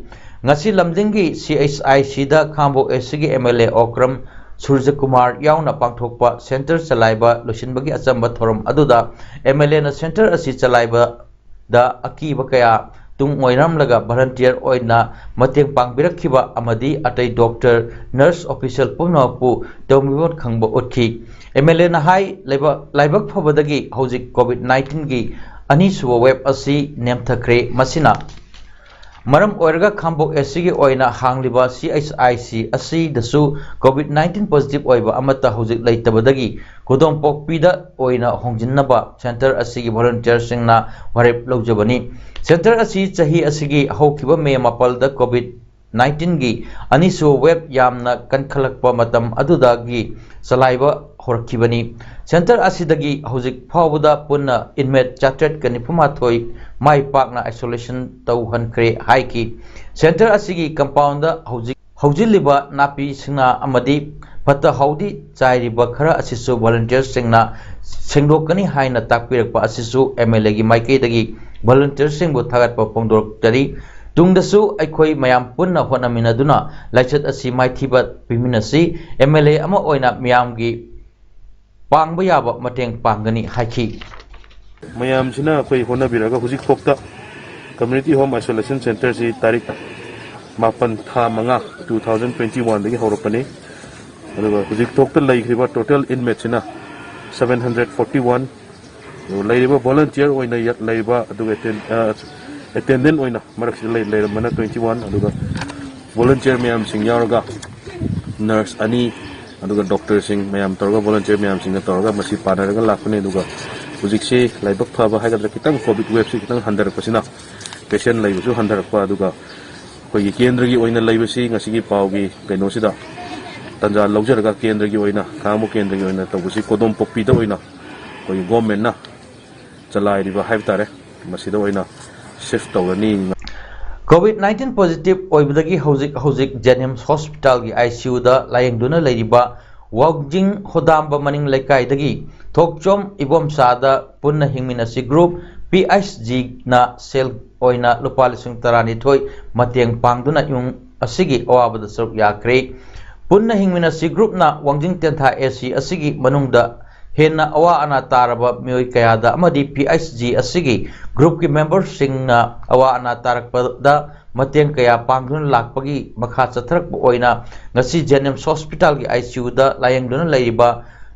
ꯉꯁꯤ ꯂꯝꯗꯤꯡꯒꯤ CHICꯗ ꯈꯥꯡꯕꯣꯛ ACꯒꯤ MLA ꯑꯣꯀ꯭ꯔꯝ ꯁꯨꯔꯖꯀꯨꯃꯥꯔ ꯌꯥꯎꯅ ꯄꯥꯡꯊꯣꯛꯄ center ꯆꯂꯥꯏꯕ ꯂꯣꯏꯁꯤꯟꯕꯒꯤ ꯑꯆꯝꯕ ꯊꯧꯔꯝ ꯑꯗꯨꯗ MLAꯅ center ꯑꯁꯤ ꯆꯂꯥꯏꯕꯗ ꯑꯀꯤꯕ ꯀꯌꯥ ꯇꯨꯡ ꯑꯣꯏꯔꯝꯂꯒ volunteer ꯑꯣꯏꯅ ꯃꯇꯦꯡ ꯄꯥꯡꯕꯤꯔꯛꯈꯤꯕ ꯑꯃꯗꯤ ꯑꯇꯩ doctor, nurse, official ꯄꯨꯝꯅꯃꯛꯄꯨ ꯇꯧꯕꯤꯕ ꯈꯪꯕ ꯎꯠꯈꯤ꯫ MLAꯅ ꯍꯥꯏ, ꯂꯥꯏꯕꯛ, ꯂꯥꯏꯕꯛ ꯐꯕꯗꯒꯤ ꯍꯧꯖꯤꯛ COVID nineteenꯒꯤ ꯑꯅꯤꯁꯨꯕ wave ꯑꯁꯤ ꯅꯦꯝꯊꯈ꯭ꯔꯦ꯫ ꯃꯁꯤꯅ ꯃꯔꯝ ꯑꯣꯏꯔꯒ ꯈꯥꯡꯕꯣꯛ ACꯒꯤ ꯑꯣꯏꯅ ꯍꯥꯡꯂꯤꯕ CHIC ꯑꯁꯤꯗꯁꯨ COVID nineteen positive ꯑꯣꯏꯕ ꯑꯃꯠꯇ ꯍꯧꯖꯤꯛ ꯂꯩꯇꯕꯗꯒꯤ ꯀꯣꯗꯣꯝꯄꯣꯛꯄꯤꯗ ꯑꯣꯏꯅ ꯍꯣꯡꯖꯤꯟꯅꯕ center ꯑꯁꯤꯒꯤ volunteerꯁꯤꯡꯅ ꯋꯥꯔꯦꯞ ꯂꯧꯖꯕꯅꯤ꯫ Center ꯑꯁꯤ ꯆꯍꯤ ꯑꯁꯤꯒꯤ ꯍꯧꯈꯤꯕ May ꯃꯥꯄꯜꯗ COVID nineteenꯒꯤ ꯑꯅꯤꯁꯨꯕ wave ꯌꯥꯝꯅ ꯀꯟꯈꯠꯂꯛꯄ ꯃꯇꯝ ꯑꯗꯨꯗꯒꯤ ꯆꯂꯥꯏꯕ ꯍꯧꯔꯛꯈꯤꯕꯅꯤ꯫ Center ꯑꯁꯤꯗꯒꯤ ꯍꯧꯖꯤꯛ ꯐꯥꯎꯕꯗ ꯄꯨꯟꯅ inmate ꯆꯥꯇ꯭ꯔꯦꯠꯀ ꯅꯤꯐꯨ ꯃꯥꯊꯣꯏ ꯃꯥꯏ ꯄꯥꯛꯅ isolation ꯇꯧꯍꯟꯈ꯭ꯔꯦ ꯍꯥꯏꯈꯤ꯫ Center ꯑꯁꯤꯒꯤ compoundꯗ ꯍꯧꯖꯤꯛ ꯍꯧꯖꯤꯜꯂꯤꯕ ꯅꯥꯄꯤ ꯁꯤꯡꯅꯥ ꯑꯃꯗꯤ ꯐꯠꯇ ꯍꯥꯎꯗꯤ ꯆꯥꯏꯔꯤꯕ ꯈꯔ ꯑꯁꯤꯁꯨ volunteerꯁꯤꯡꯅ ꯁꯦꯡꯗꯣꯛꯀꯅꯤ ꯍꯥꯏꯅ ꯇꯥꯛꯄꯤꯔꯛꯄ ꯑꯁꯤꯁꯨ MLAꯒꯤ ꯃꯥꯏꯀꯩꯗꯒꯤ volunteerꯁꯤꯡꯕꯨ ꯊꯥꯒꯠꯄ ꯐꯣꯡꯗꯣꯔꯛꯆꯔꯤ꯫ ꯇꯨꯡꯗꯁꯨ ꯑꯩꯈꯣꯏ ꯃꯌꯥꯝ ꯄꯨꯟꯅ ꯍꯣꯠꯅꯃꯤꯟꯅꯗꯨꯅ ꯂꯥꯏꯆꯠ ꯑꯁꯤ ꯃꯥꯏꯊꯤꯕ ꯄꯤꯃꯤꯟꯅꯁꯤ꯫ MLA ꯑꯃ ꯑꯣꯏꯅ ꯃꯤꯌꯥꯝꯒꯤ ꯄꯥꯡꯕ ꯌꯥꯕ ꯃꯇꯦꯡ ꯄꯥꯡꯒꯅꯤ ꯍꯥꯏꯈꯤ꯫ ꯃꯌꯥꯝꯁꯤꯅ ꯑꯩꯈꯣꯏ ꯍꯣꯠꯅꯕꯤꯔꯒ ꯍꯧꯖꯤꯛ ꯐꯥꯎꯗ community home isolation centerꯁꯤ ꯇꯥꯔꯤꯛ ꯃꯥꯄꯟ ꯊꯥ ꯃꯉꯥ two thousand twenty oneꯗꯒꯤ ꯍꯧꯔꯛꯄꯅꯤ꯫ ꯑꯗꯨꯒ ꯍꯧꯖꯤꯛ ꯐꯥꯎꯗ ꯂꯩꯈ꯭ꯔꯤꯕ total inmateꯁꯤꯅ seven hundred forty one꯫ ꯑꯗꯨꯒ ꯂꯩꯔꯤꯕ volunteer ꯑꯣꯏꯅ ꯌ-, ꯂꯩꯔꯤꯕ, ꯑꯗꯨꯒ attend-, ꯑ, attendant ꯑꯣꯏꯅ ꯃꯔꯛꯁꯤꯗ ꯂꯩ-, ꯂꯩꯔꯝꯕꯅ twenty one, ꯑꯗꯨꯒ volunteer ꯃꯌꯥꯝꯁꯤꯡ ꯌꯥꯎꯔꯒ nurse ꯑꯅꯤ, ꯑꯗꯨꯒ doctorꯁꯤꯡ ꯃꯌꯥꯝ ꯇꯧꯔꯒ, volunteer ꯃꯌꯥꯝꯁꯤꯡꯒ ꯇꯧꯔꯒ ꯃꯁꯤ ꯄꯥꯟꯅꯔꯒ ꯂꯥꯛꯄꯅꯦ꯫ ꯑꯗꯨꯒ ꯍꯧꯖꯤꯛꯁꯤ ꯂꯥꯏꯕꯛ ꯐꯕ ꯍꯥꯏꯒꯗ꯭ꯔꯥ, ꯈꯤꯇꯪ COVID waveꯁꯤ ꯈꯤꯇꯪ ꯍꯟꯊꯔꯛꯄꯁꯤꯅ, patient ꯂꯩꯕꯁꯨ ꯍꯟꯊꯔꯛꯄ, ꯑꯗꯨꯒ ꯑꯩꯈꯣꯏꯒꯤ ꯀꯦꯟꯗ꯭ꯔꯒꯤ ꯑꯣꯏꯅ ꯂꯩꯕꯁꯤ ꯉꯁꯤꯒꯤ ꯄꯥꯎꯒꯤ ꯀꯩꯅꯣꯁꯤꯗ ꯇꯥꯟꯖꯥ ꯂꯧꯖꯔꯒ ꯀꯦꯟꯗ꯭ꯔꯒꯤ ꯑꯣꯏꯅ, ꯈꯥꯉꯕꯣꯛ ꯀꯦꯟꯗ꯭ꯔꯒꯤ ꯑꯣꯏꯅ ꯇꯧꯕꯁꯤ ꯀꯣꯗꯣꯝꯄꯣꯛꯄꯤꯗ ꯑꯣꯏꯅ ꯑꯩꯈꯣꯏꯒꯤ governmentꯅ ꯆꯂꯥꯏꯔꯤꯕ ꯍꯥꯏꯕ ꯇꯥꯔꯦ, ꯃꯁꯤꯗ ꯑꯣꯏꯅ shift ꯇꯧꯔꯅꯤ꯫ COVID nineteen positive ꯑꯣꯏꯕꯗꯒꯤ ꯍꯧꯖꯤꯛ ꯍꯧꯖꯤꯛ JNIMS hospitalꯒꯤ ICUꯗ ꯂꯥꯌꯦꯡꯗꯨꯅ ꯂꯩꯔꯤꯕ ꯋꯥꯡꯖꯤꯡ ꯍꯣꯗꯥꯝꯕ ꯃꯅꯤꯡ ꯂꯩꯀꯥꯏꯗꯒꯤ ꯊꯣꯛꯆꯣꯝ ꯏꯕꯣꯝꯆꯥꯗ ꯄꯨꯟꯅ ꯍꯤꯡꯃꯤꯟꯅꯁꯤ group PHGꯅ ꯁꯦꯜ ꯑꯣꯏꯅ ꯂꯨꯄꯥ ꯂꯤꯁꯤꯡ ꯇꯔꯥꯅꯤꯊꯣꯏ ꯃꯇꯦꯡ ꯄꯥꯡꯗꯨꯅ ꯏꯃꯨꯡ ꯑꯁꯤꯒꯤ ꯑꯋꯥꯕꯗ ꯁꯔꯨꯛ ꯌꯥꯈ꯭ꯔꯦ꯫ ꯄꯨꯟꯅ ꯍꯤꯡꯃꯤꯟꯅꯁꯤ groupꯅ ꯋꯥꯡꯖꯤꯡ ꯇꯦꯟꯊꯥ AC ꯑꯁꯤꯒꯤ ꯃꯅꯨꯡꯗ ꯍꯦꯟꯅ ꯑꯋꯥ ꯑꯅꯥ ꯇꯥꯔꯕ ꯃꯤꯑꯣꯏ ꯀꯌꯥꯗ ꯑꯃꯗꯤ ꯄꯤ ꯑꯩꯆ ꯖꯤ ꯑꯁꯤꯒꯤ ꯒ꯭ꯔꯨꯞꯀꯤ ꯃꯦꯝꯕꯔꯁꯤꯡꯅ ꯑꯋꯥ ꯑꯅꯥ ꯇꯥꯔꯛꯄꯗ ꯃꯇꯦꯡ ꯀꯌꯥ ꯄꯥꯡꯗꯨꯅ ꯂꯥꯛꯄꯒꯤ ꯃꯈꯥ ꯆꯠꯊꯔꯛꯄ ꯑꯣꯏꯅ ꯉꯁꯤ ꯖꯦꯅꯤꯝꯁ ꯍꯣꯁꯄꯤꯇꯥꯜꯒꯤ ꯑꯥꯏ ꯁꯤ ꯌꯨꯗ ꯂꯥꯌꯦꯡꯗꯨꯅ ꯂꯩꯔꯤꯕ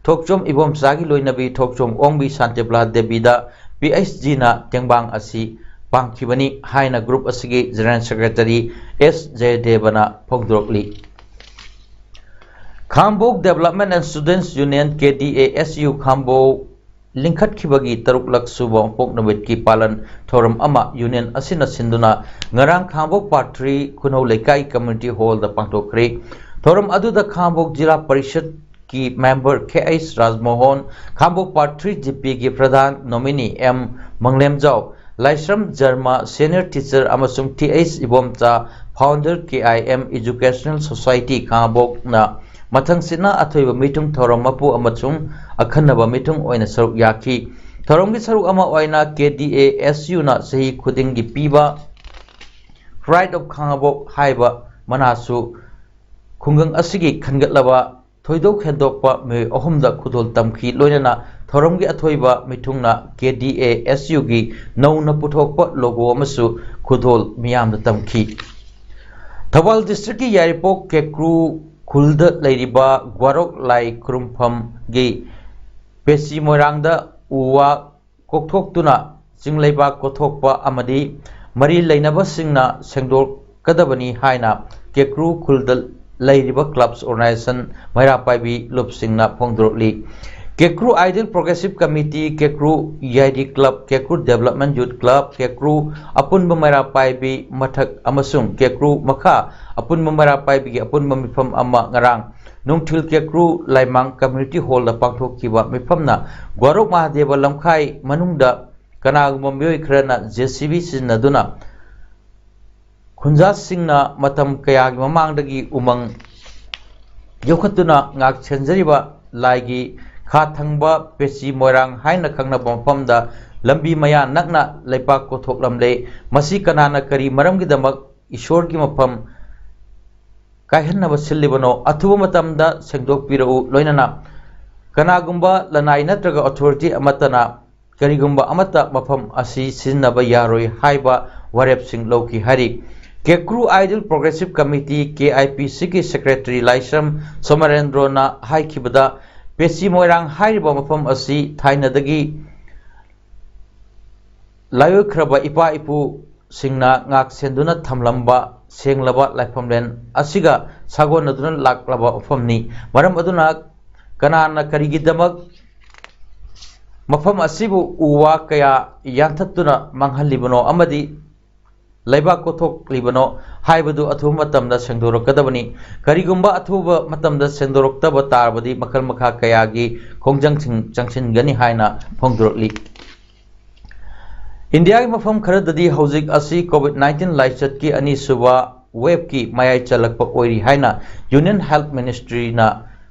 ꯊꯣꯛꯆꯣꯝ ꯏꯕꯣꯝꯆꯥꯒꯤ ꯂꯣꯏꯅꯕꯤ ꯊꯣꯛꯆꯣꯝ ꯑꯣꯡꯕꯤ ꯁꯥꯟꯇꯤꯕꯂꯥ ꯗꯦꯕꯤꯗ ꯄꯤ ꯑꯩꯆ ꯖꯤꯅ ꯇꯦꯡꯕꯥꯡ ꯑꯁꯤ ꯄꯥꯡꯈꯤꯕꯅꯤ ꯍꯥꯏꯅ ꯒ꯭ꯔꯨꯞ ꯑꯁꯤꯒꯤ ꯖꯦꯅꯔꯦꯜ ꯁꯦꯀ꯭ꯔꯦꯇꯔꯤ ꯑꯦꯁ ꯖꯌꯗꯦꯕꯅ ꯐꯣꯡꯗꯣꯔꯛꯂꯤ꯫ Khangabok Development and Students Union, K D A S U Khangabok ꯂꯤꯡꯈꯠꯈꯤꯕꯒꯤ ꯇꯔꯨꯛꯂꯛ ꯁꯨꯕ ꯃꯄꯣꯛ ꯅꯨꯃꯤꯠꯀꯤ ꯄꯥꯂꯟ ꯊꯧꯔꯝ ꯑꯃ ꯌꯨꯅꯤꯌꯟ ꯑꯁꯤꯅ ꯁꯤꯟꯗꯨꯅ ꯉꯔꯥꯡ ꯈꯥꯡꯕꯣꯛ ꯄꯥꯔꯠ ꯊ꯭ꯔꯤ ꯈꯨꯅꯧ ꯂꯩꯀꯥꯏ ꯀꯝꯃ꯭ꯌꯨꯅꯤꯇꯤ ꯍꯣꯜꯗ ꯄꯥꯡꯊꯣꯛꯈ꯭ꯔꯦ꯫ ꯊꯧꯔꯝ ꯑꯗꯨꯗ ꯈꯥꯡꯕꯣꯛ ꯖꯤꯂꯥ ꯄꯔꯤꯁꯠꯀꯤ ꯃꯦꯝꯕꯔ ꯀꯦ ꯑꯩꯆ ꯔꯥꯖꯃꯣꯍꯟ, ꯈꯥꯡꯕꯣꯛ ꯄꯥꯔꯠ ꯊ꯭ꯔꯤ ꯖꯤ ꯄꯤꯒꯤ ꯄ꯭ꯔꯙꯥꯟ ꯅꯣꯃꯤꯅꯤ ꯑꯦꯝ ꯃꯪꯂꯦꯝꯖꯥꯎ, ꯂꯥꯏꯁ꯭ꯔꯝ ꯖꯔꯃ, ꯁꯦꯅꯤꯌꯔ ꯇꯤꯆꯔ, ꯑꯃꯁꯨꯡ ꯇꯤ ꯑꯩꯆ ꯏꯕꯣꯝꯆꯥ, ꯐꯥꯎꯟꯗꯔ ꯀꯦ ꯑꯥꯏ ꯑꯦꯝ ꯏꯖꯨꯀꯦꯁꯅꯦꯜ ꯁꯣꯁꯥꯏꯇꯤ ꯈꯥꯡꯉꯕꯣꯛꯅ ꯃꯊꯪꯁꯤꯠꯅ ꯑꯊꯣꯏꯕ ꯃꯤꯊꯨꯡ ꯊꯧꯔꯝ ꯃꯄꯨ ꯑꯃꯁꯨꯡ ꯑꯈꯟꯅꯕ ꯃꯤꯊꯨꯡ ꯑꯣꯏꯅ ꯁꯔꯨꯛ ꯌꯥꯈꯤ꯫ ꯊꯧꯔꯝꯒꯤ ꯁꯔꯨꯛ ꯑꯃ ꯑꯣꯏꯅ ꯀꯦ ꯗꯤ ꯑꯦ ꯑꯦꯁ ꯌꯨꯅ ꯆꯍꯤ ꯈꯨꯗꯤꯡꯒꯤ ꯄꯤꯕ Pride of ꯈꯥꯡꯉꯕꯣꯛ ꯍꯥꯏꯕ ꯃꯅꯥꯁꯨ ꯈꯨꯡꯒꯪ ꯑꯁꯤꯒꯤ ꯈꯟꯒꯠꯂꯕ ꯊꯣꯏꯗꯣꯛ ꯍꯦꯟꯗꯣꯛꯄ ꯃꯤꯑꯣꯏ ꯑꯍꯨꯝꯗ ꯈꯨꯗꯣꯜ ꯇꯝꯈꯤ꯫ ꯂꯣꯏꯅꯅ ꯊꯧꯔꯝꯒꯤ ꯑꯊꯣꯏꯕ ꯃꯤꯊꯨꯡꯅ ꯀꯦ ꯗꯤ ꯑꯦ ꯑꯦꯁ ꯌꯨꯒꯤ ꯅꯧꯅ ꯄꯨꯊꯣꯛꯄ ꯂꯣꯒꯣ ꯑꯃꯁꯨ ꯈꯨꯗꯣꯜ ꯃꯤꯌꯥꯝꯗ ꯇꯝꯈꯤ꯫ ꯊꯧꯕꯥꯜ ꯗꯤꯁꯇ꯭ꯔꯤꯛꯀꯤ ꯌꯥꯏꯔꯤꯄꯣꯛ ꯀꯦꯀ꯭ꯔꯨ ꯈꯨꯜꯗ ꯂꯩꯔꯤꯕ ꯒ꯭ꯋꯥꯔꯣꯛ ꯂꯥꯏ ꯈꯨꯔꯨꯝꯐꯝꯒꯤ ꯄꯦꯆꯤ ꯃꯣꯏꯔꯥꯡꯗ ꯎ ꯋꯥ ꯀꯣꯛꯊꯣꯛꯇꯨꯅ ꯆꯤꯡ ꯂꯩꯕꯥꯛ ꯀꯣꯊꯣꯛꯄ ꯑꯃꯗꯤ ꯃꯔꯤ ꯂꯩꯅꯕꯁꯤꯡꯅ ꯁꯦꯡꯗꯣꯛꯀꯗꯕꯅꯤ ꯍꯥꯏꯅ ꯀꯦꯀ꯭ꯔꯨ ꯈꯨꯜꯗ ꯂꯩꯔꯤꯕ ꯀ꯭ꯂꯕꯁ, ꯑꯣꯔꯒꯅꯥꯏꯖꯦꯁꯟ, ꯃꯩꯔꯥ ꯄꯥꯏꯕꯤ ꯂꯨꯞꯁꯤꯡꯅ ꯐꯣꯡꯗꯣꯔꯛꯂꯤ꯫ Kekru ideal progressive committee, Kekru E I D club, Kekru development youth club, Kekru ꯑꯄꯨꯟꯕ ꯃꯩꯔꯥ ꯄꯥꯏꯕꯤ ꯃꯊꯛ ꯑꯃꯁꯨꯡ ꯀꯦꯀ꯭ꯔꯨ ꯃꯈꯥ ꯑꯄꯨꯟꯕ ꯃꯩꯔꯥ ꯄꯥꯏꯕꯤꯒꯤ ꯑꯄꯨꯟꯕ ꯃꯤꯐꯝ ꯑꯃ ꯉꯔꯥꯡ ꯅꯨꯡꯊꯤꯜ ꯀꯦꯀ꯭ꯔꯨ ꯂꯥꯏꯃꯥꯡ ꯀꯝꯃ꯭ꯌꯨꯅꯤꯇꯤ ꯍꯣꯜꯗ ꯄꯥꯡꯊꯣꯛꯈꯤꯕ ꯃꯤꯐꯝꯅ ꯒ꯭ꯋꯥꯔꯣꯛ ꯃꯍꯥꯗꯦꯕ ꯂꯝꯈꯥꯏ ꯃꯅꯨꯡꯗ ꯀꯅꯥꯒꯨꯝꯕ ꯃꯤꯑꯣꯏ ꯈꯔꯅ ꯖꯦ ꯁꯤ ꯕꯤ ꯁꯤꯖꯤꯟꯅꯗꯨꯅ ꯈꯨꯟꯖꯥꯁꯤꯡꯅ ꯃꯇꯝ ꯀꯌꯥꯒꯤ ꯃꯃꯥꯡꯗꯒꯤ ꯎꯃꯪ ꯌꯣꯛꯈꯠꯇꯨꯅ ꯉꯥꯛ ꯁꯦꯟꯖꯔꯤꯕ ꯂꯥꯏꯒꯤ ꯈꯥ ꯊꯪꯕ ꯄꯦꯆꯤ ꯃꯣꯏꯔꯥꯡ ꯍꯥꯏꯅ ꯈꯪꯅꯕ ꯃꯐꯝꯗ ꯂꯝꯕꯤ ꯃꯌꯥ ꯅꯛꯅ ꯂꯩꯄꯥꯛ ꯀꯣꯊꯣꯛꯂꯝꯂꯦ꯫ ꯃꯁꯤ ꯀꯅꯥꯅ ꯀꯔꯤ ꯃꯔꯝꯒꯤꯗꯃꯛ ꯏꯁꯣꯔꯒꯤ ꯃꯐꯝ ꯀꯥꯏꯍꯟꯅꯕ ꯁꯤꯜꯂꯤꯕꯅꯣ? ꯑꯊꯨꯕ ꯃꯇꯝꯗ ꯁꯦꯡꯗꯣꯛꯄꯤꯔꯛꯎ꯫ ꯂꯣꯏꯅꯅ ꯀꯅꯥꯒꯨꯝꯕ ꯂꯅꯥꯏ ꯅꯠꯇ꯭ꯔꯒ ꯑꯣꯊꯣꯔꯤꯇꯤ ꯑꯃꯠꯇꯅ ꯀꯔꯤꯒꯨꯝꯕ ꯑꯃꯠꯇ ꯃꯐꯝ ꯑꯁꯤ ꯁꯤꯖꯤꯟꯅꯕ ꯌꯥꯔꯣꯏ ꯍꯥꯏꯕ ꯋꯥꯔꯦꯞꯁꯤꯡ ꯂꯧꯈꯤ ꯍꯥꯏꯔꯤ꯫ Kekru ideal progressive committee, K I P ꯁꯤꯒꯤ ꯁꯦꯀ꯭ꯔꯦꯇꯔꯤ ꯂꯥꯏꯁ꯭ꯔꯝ ꯁꯣꯃꯔꯦꯟꯗ꯭ꯔꯣꯅ ꯍꯥꯏꯈꯤꯕꯗ, ꯄꯦꯆꯤ ꯃꯣꯏꯔꯥꯡ ꯍꯥꯏꯔꯤꯕ ꯃꯐꯝ ꯑꯁꯤ ꯊꯥꯏꯅꯗꯒꯤ ꯂꯥꯏꯑꯣꯏꯈ꯭ꯔꯕ ꯏꯄꯥ ꯏꯄꯨꯁꯤꯡꯅ ꯉꯥꯛ ꯁꯦꯟꯗꯨꯅ ꯊꯝꯂꯝꯕ ꯁꯦꯡꯂꯕ ꯂꯥꯏꯐꯝꯂꯦꯟ ꯑꯁꯤꯒ ꯁꯥꯒꯣꯟꯅꯗꯨꯅ ꯂꯥꯛꯂꯕ ꯃꯐꯝꯅꯤ꯫ ꯃꯔꯝ ꯑꯗꯨꯅ ꯀꯅꯥꯅ ꯀꯔꯤꯒꯤꯗꯃꯛ ꯃꯐꯝ ꯑꯁꯤꯕꯨ ꯎ ꯋꯥ ꯀꯌꯥ ꯌꯥꯟꯊꯠꯇꯨꯅ ꯃꯥꯡꯍꯜꯂꯤꯕꯅꯣ ꯑꯃꯗꯤ ꯂꯩꯕꯥꯛ ꯀꯣꯊꯣꯛꯂꯤꯕꯅꯣ ꯍꯥꯏꯕꯗꯨ ꯑꯊꯨꯕ ꯃꯇꯝꯗ ꯁꯦꯡꯗꯣꯔꯛꯀꯗꯕꯅꯤ꯫ ꯀꯔꯤꯒꯨꯝꯕ ꯑꯊꯨꯕ ꯃꯇꯝꯗ ꯁꯦꯡꯗꯣꯔꯛꯇꯕ ꯇꯥꯔꯕꯗꯤ ꯃꯈꯜ ꯃꯈꯥ ꯀꯌꯥꯒꯤ ꯈꯣꯡꯖꯪꯁꯤꯡ ꯆꯪꯁꯤꯟꯒꯅꯤ ꯍꯥꯏꯅ ꯐꯣꯡꯗꯣꯔꯛꯂꯤ꯫ ꯏꯟꯗꯤꯌꯥꯒꯤ ꯃꯐꯝ ꯈꯔꯗꯗꯤ ꯍꯧꯖꯤꯛ ꯑꯁꯤ ꯀꯣꯚꯤꯗ ꯅꯥꯏꯟꯇꯤꯟ ꯂꯥꯏꯆꯠꯀꯤ ꯑꯅꯤꯁꯨꯕ ꯋꯦꯕꯀꯤ ꯃꯌꯥꯏ ꯆꯜꯂꯛꯄ ꯑꯣꯏꯔꯤ ꯍꯥꯏꯅ ꯌꯨꯅꯤꯌꯟ ꯍꯦꯜꯊ ꯃꯤꯅꯤꯁꯇ꯭ꯔꯤꯅ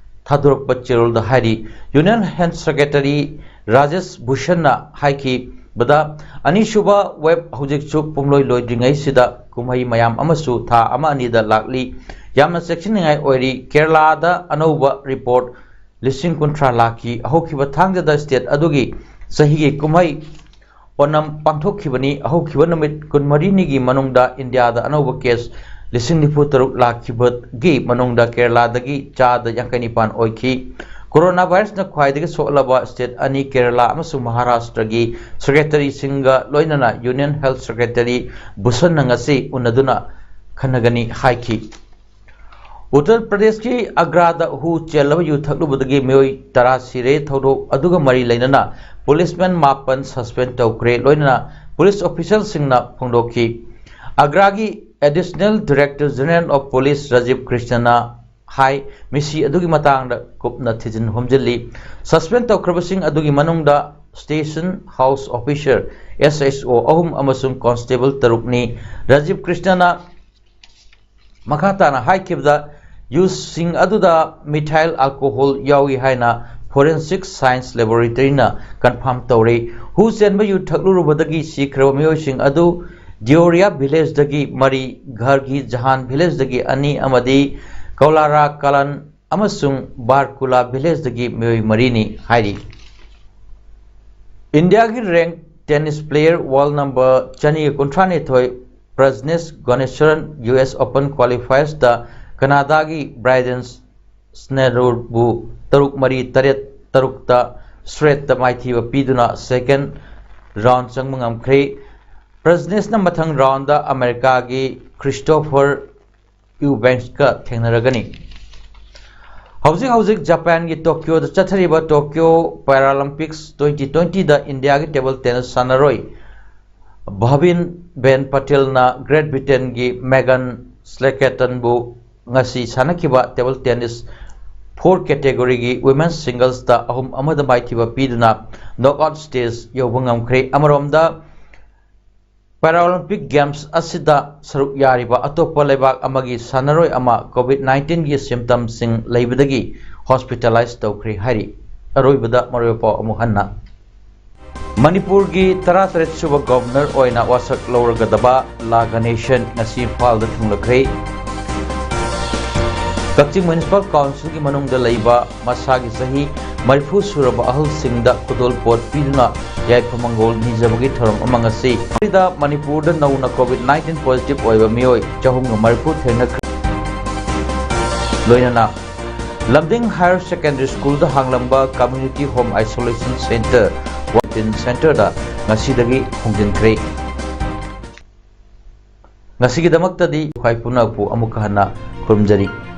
ꯊꯥꯗꯣꯔꯛꯄ ꯆꯦꯔꯣꯜꯗ ꯍꯥꯏꯔꯤ꯫ ꯌꯨꯅꯤꯌꯟ ꯍꯦꯜꯊ ꯁꯦꯀ꯭ꯔꯦꯇꯔꯤ ꯔꯥꯖꯦꯁ ꯚꯨꯁꯟꯅ ꯍꯥꯏꯈꯤꯕꯗ, ꯑꯅꯤꯁꯨꯕ ꯋꯦꯕ ꯍꯧꯖꯤꯛꯁꯨ ꯄꯨꯝꯂꯣꯏ ꯂꯣꯏꯗ꯭ꯔꯤꯉꯩꯁꯤꯗ ꯀꯨꯝꯍꯩ ꯃꯌꯥꯝ ꯑꯃꯁꯨ ꯊꯥ ꯑꯃ ꯑꯅꯤꯗ ꯂꯥꯛꯂꯤ꯫ ꯌꯥꯝꯅ ꯆꯦꯛꯁꯤꯟꯅꯤꯡꯉꯥꯏ ꯑꯣꯏꯔꯤ꯫ ꯀꯦꯔꯂꯥꯗ ꯑꯅꯧꯕ ꯔꯤꯄꯣꯔꯠ ꯂꯤꯁꯤꯡ ꯀꯨꯟꯊ꯭ꯔꯥ ꯂꯥꯛꯈꯤ꯫ ꯍꯧꯈꯤꯕ ꯊꯥꯡꯖꯗ ꯁ꯭ꯇꯦꯠ ꯑꯗꯨꯒꯤ ꯆꯍꯤꯒꯤ ꯀꯨꯝꯍꯩ ꯑꯣꯅꯝ ꯄꯥꯡꯊꯣꯛꯈꯤꯕꯅꯤ꯫ ꯍꯧꯈꯤꯕ ꯅꯨꯃꯤꯠ ꯀꯨꯟꯃꯔꯤꯅꯤꯒꯤ ꯃꯅꯨꯡꯗ ꯏꯟꯗꯤꯌꯥꯗ ꯑꯅꯧꯕ ꯀꯦꯁ ꯂꯤꯁꯤꯡ ꯅꯤꯐꯨ ꯇꯔꯨꯛ ꯂꯥꯛꯈꯤꯕꯒꯤ ꯃꯅꯨꯡꯗ ꯀꯦꯔꯂꯥꯗꯒꯤ ꯆꯥꯗ ꯌꯥꯡꯈꯩ ꯅꯤꯄꯥꯟ ꯑꯣꯏꯈꯤ꯫ ꯀꯣꯔꯣꯅꯥ ꯚꯥꯏꯔꯁꯅ ꯈ꯭ꯋꯥꯏꯗꯒꯤ ꯁꯣꯛꯂꯕ ꯁ꯭ꯇꯦꯠ ꯑꯅꯤ, ꯀꯦꯔꯂꯥ ꯑꯃꯁꯨꯡ ꯃꯍꯥꯔꯥꯁꯇ꯭ꯔꯒꯤ ꯁꯦꯀ꯭ꯔꯦꯇꯔꯤꯁꯤꯡꯒ ꯂꯣꯏꯅꯅ ꯌꯨꯅꯤꯌꯟ ꯍꯦꯜꯊ ꯁꯦꯀ꯭ꯔꯦꯇꯔꯤ ꯚꯨꯁꯟꯅ ꯉꯁꯤ ꯎꯅꯗꯨꯅ ꯈꯟꯅꯒꯅꯤ ꯍꯥꯏꯈꯤ꯫ ꯎꯠꯇꯔ ꯄ꯭ꯔꯗꯦꯁꯀꯤ ꯑꯒ꯭ꯔꯥꯗ ꯍꯨ ꯆꯦꯜꯂꯕ ꯌꯨ ꯊꯛꯂꯨꯕꯗꯒꯤ ꯃꯤꯑꯣꯏ ꯇꯔꯥ ꯁꯤꯔꯦ꯫ ꯊꯧꯗꯣꯛ ꯑꯗꯨꯒ ꯃꯔꯤ ꯂꯩꯅꯅ ꯄꯨꯂꯤꯁꯃꯦꯟ ꯃꯥꯄꯟ ꯁꯁꯄꯦꯟ ꯇꯧꯈ꯭ꯔꯦ꯫ ꯂꯣꯏꯅꯅ ꯄꯨꯂꯤꯁ ꯑꯣꯐꯤꯁꯤꯌꯦꯜꯁꯤꯡꯅ ꯐꯣꯡꯗꯣꯛꯈꯤ꯫ ꯑꯒ꯭ꯔꯥꯒꯤ additional director general of police Rajiv ꯀ꯭ꯔꯤꯁꯅꯅ ꯍꯥꯏ, ꯃꯤꯁꯤ ꯑꯗꯨꯒꯤ ꯃꯇꯥꯡꯗ ꯀꯨꯞꯅ ꯊꯤꯖꯤꯟ ꯍꯨꯝꯖꯤꯜꯂꯤ꯫ ꯁꯁꯄꯦꯟ ꯇꯧꯈ꯭ꯔꯕꯁꯤꯡ ꯑꯗꯨꯒꯤ ꯃꯅꯨꯡꯗ ꯁ꯭ꯇꯦꯁꯟ ꯍꯥꯎꯁ ꯑꯣꯐꯤꯁꯔ, ꯑꯦꯁ ꯑꯦꯁ ꯑꯣ, ꯑꯍꯨꯝ ꯑꯃꯁꯨꯡ ꯀꯣꯟꯁꯇꯦꯕꯜ ꯇꯔꯨꯛꯅꯤ꯫ ꯔꯥꯖꯤꯕ ꯀ꯭ꯔꯤꯁꯅꯅ ꯃꯈꯥ ꯇꯥꯅ ꯍꯥꯏꯈꯤꯕꯗ, ꯌꯨꯁꯤꯡ ꯑꯗꯨꯗ ꯃꯤꯊꯥꯏꯜ ꯑꯜꯀꯣꯍꯣꯜ ꯌꯥꯎꯏ ꯍꯥꯏꯅ ꯐꯣꯔꯦꯟꯁꯤꯛ ꯁꯥꯏꯟꯁ ꯂꯦꯕꯣꯔꯦꯇꯔꯤꯅ ꯀꯟꯐꯥꯔꯝ ꯇꯧꯔꯦ꯫ ꯍꯨ ꯆꯦꯟꯕ ꯌꯨ ꯊꯛꯂꯨꯔꯨꯕꯗꯒꯤ ꯁꯤꯈ꯭ꯔꯕ ꯃꯤꯑꯣꯏꯁꯤꯡ ꯑꯗꯨ ꯗꯤꯑꯣꯔꯤꯌꯥ ꯚꯤꯂꯦꯖꯗꯒꯤ ꯃꯔꯤ, ꯘꯔꯒꯤ ꯖꯍꯥꯟ ꯚꯤꯂꯦꯖꯗꯒꯤ ꯑꯅꯤ ꯑꯃꯗꯤ ꯀꯧꯂꯥꯔꯥ ꯀꯥꯂꯟ ꯑꯃꯁꯨꯡ ꯕꯥꯔꯀꯨꯂꯥ ꯚꯤꯂꯦꯖꯇꯒꯤ ꯃꯤꯑꯣꯏ ꯃꯔꯤꯅꯤ ꯍꯥꯏꯔꯤ꯫ ꯏꯟꯗꯤꯌꯥꯒꯤ rank tennis player world number ꯆꯅꯤꯒ ꯀꯨꯟꯊ꯭ꯔꯥꯅꯤꯊꯣꯏ ꯄ꯭ꯔꯖꯅꯦꯁ ꯒꯨꯅꯦꯁ꯭ꯋꯔꯟ ꯌꯨ ꯑꯦꯁ ꯑꯣꯄꯟ ꯀ꯭ꯋꯥꯂꯤꯐꯥꯌꯔꯁꯇ ꯀꯅꯥꯗꯥꯒꯤ ꯕ꯭ꯔꯥꯏꯗꯟ ꯁ꯭ꯅꯦꯔꯨꯔꯕꯨ ꯇꯔꯨꯛ ꯃꯔꯤ, ꯇꯔꯦꯠ ꯇꯔꯨꯛꯇ ꯁ꯭ꯇ꯭ꯔꯦꯠꯇ ꯃꯥꯏꯊꯤꯕ ꯄꯤꯗꯨꯅ ꯁꯦꯀꯦꯟ ꯔꯥꯎꯟ ꯆꯪꯕ ꯉꯝꯈ꯭ꯔꯦ꯫ ꯄ꯭ꯔꯖꯅꯦꯁꯅ ꯃꯊꯪ ꯔꯥꯎꯟꯗ ꯑꯃꯦꯔꯤꯀꯥꯒꯤ ꯈ꯭ꯔꯤꯁꯇꯣꯐꯔ ꯏꯎꯕꯦꯡꯁꯀ ꯊꯦꯡꯅꯔꯒꯅꯤ꯫ ꯍꯧꯖꯤꯛ ꯍꯧꯖꯤꯛ ꯖꯄꯥꯟꯒꯤ ꯇꯣꯀ꯭ꯌꯣꯗ ꯆꯠꯊꯔꯤꯕ ꯇꯣꯀ꯭ꯌꯣ ꯄꯦꯔꯥꯂꯝꯄꯤꯛꯁ ꯇ꯭ꯋꯦꯟꯇꯤ ꯇ꯭ꯋꯦꯟꯇꯤꯗ ꯏꯟꯗꯤꯌꯥꯒꯤ ꯇꯦꯕꯜ ꯇꯦꯅꯤꯁ ꯁꯥꯟꯅꯔꯣꯏ ꯚꯥꯕꯤꯟ ꯕꯦꯟ ꯄꯇꯦꯜꯅ ꯒ꯭ꯔꯦꯠ ꯕ꯭ꯔꯤꯇꯦꯟꯒꯤ ꯃꯦꯒꯟ ꯁ꯭ꯂꯦꯀꯦꯇꯟꯕꯨ ꯉꯁꯤ ꯁꯥꯟꯅꯈꯤꯕ ꯇꯦꯕꯜ ꯇꯦꯅꯤꯁ ꯐꯣꯔ ꯀꯦꯇꯦꯒꯣꯔꯤꯒꯤ ꯋꯤꯃꯦꯟꯁ ꯁꯤꯡꯒꯜꯁꯇ ꯑꯍꯨꯝ ꯑꯃꯗ ꯃꯥꯏꯊꯤꯕ ꯄꯤꯗꯨꯅ ꯅꯣꯛꯑꯥꯎꯠ ꯁ꯭ꯇꯦꯖ ꯌꯧꯕ ꯉꯝꯈ꯭ꯔꯦ꯫ ꯑꯃꯔꯣꯝꯗ, ꯄꯦꯔꯥꯂꯤꯝꯄꯤꯛ ꯒꯦꯝꯁ ꯑꯁꯤꯗ ꯁꯔꯨꯛ ꯌꯥꯔꯤꯕ ꯑꯇꯣꯞꯄ ꯂꯩꯕꯥꯛ ꯑꯃꯒꯤ ꯁꯥꯟꯅꯔꯣꯏ ꯑꯃ ꯀꯣꯚꯤꯗ ꯅꯥꯏꯟꯇꯤꯟꯒꯤ ꯁꯤꯝꯇꯝꯁꯤꯡ ꯂꯩꯕꯗꯒꯤ ꯍꯣꯁꯄꯤꯇꯥꯂꯥꯏꯖ ꯇꯧꯈ꯭ꯔꯦ ꯍꯥꯏꯔꯤ꯫ ꯑꯔꯣꯏꯕꯗ ꯃꯔꯨꯑꯣꯏꯕ ꯄꯥꯎ ꯑꯃꯨꯛ ꯍꯟꯅ꯫ ꯃꯅꯤꯄꯨꯔꯒꯤ ꯇꯔꯥꯇꯔꯦꯠ ꯁꯨꯕ ꯒꯕꯔꯅꯔ ꯑꯣꯏꯅ ꯋꯥꯁꯛ ꯂꯧꯔꯒꯗꯕ ꯂꯥ ꯒꯅꯦꯁꯟ ꯉꯁꯤ ꯏꯝꯐꯥꯜꯗ ꯊꯨꯡꯂꯈ꯭ꯔꯦ꯫ ꯀꯛꯆꯤꯡ ꯃ꯭ꯌꯨꯅꯤꯁꯤꯄꯥꯜ ꯀꯥꯎꯟꯁꯤꯜꯒꯤ ꯃꯅꯨꯡꯗ ꯂꯩꯕ ꯃꯁꯥꯒꯤ ꯆꯍꯤ ꯃꯔꯤꯐꯨ ꯁꯨꯔꯕ ꯑꯍꯜꯁꯤꯡꯗ ꯈꯨꯗꯣꯜ ꯄꯣꯠ ꯄꯤꯗꯨꯅ ꯌꯥꯏꯐ ꯃꯪꯒꯣꯜ ꯅꯤꯖꯕꯒꯤ ꯊꯧꯔꯝ ꯑꯃ ꯉꯁꯤ꯫ ꯃꯁꯤꯗ ꯃꯅꯤꯄꯨꯔꯗ ꯅꯧꯅ ꯀꯣꯚꯤꯗ ꯅꯥꯏꯟꯇꯤꯟ ꯄꯣꯖꯤꯇꯤꯚ ꯑꯣꯏꯕ ꯃꯤꯑꯣꯏ ꯆꯍꯨꯝꯒ ꯃꯔꯤꯐꯨ ꯊꯦꯡꯅꯈ꯭ꯔꯦ꯫ ꯂꯣꯏꯅꯅ ꯂꯝꯗꯤꯡ ꯍꯥꯌꯔ ꯁꯦꯀꯦꯟꯗꯔꯤ ꯁ꯭ꯀꯨꯜꯗ ꯍꯥꯡꯂꯝꯕ community home isolation centre, quarantine ꯁꯦꯟꯇꯔꯗ ꯉꯁꯤꯗꯒꯤ ꯍꯣꯡꯖꯤꯟꯈ꯭ꯔꯦ꯫ ꯉꯁꯤꯒꯤꯗꯃꯛꯇꯗꯤ ꯈ꯭ꯋꯥꯏ ꯄꯨꯝꯅꯃꯛꯄꯨ ꯑꯃꯨꯛꯀ ꯍꯟꯅ ꯈꯨꯔꯨꯝꯖꯔꯤ꯫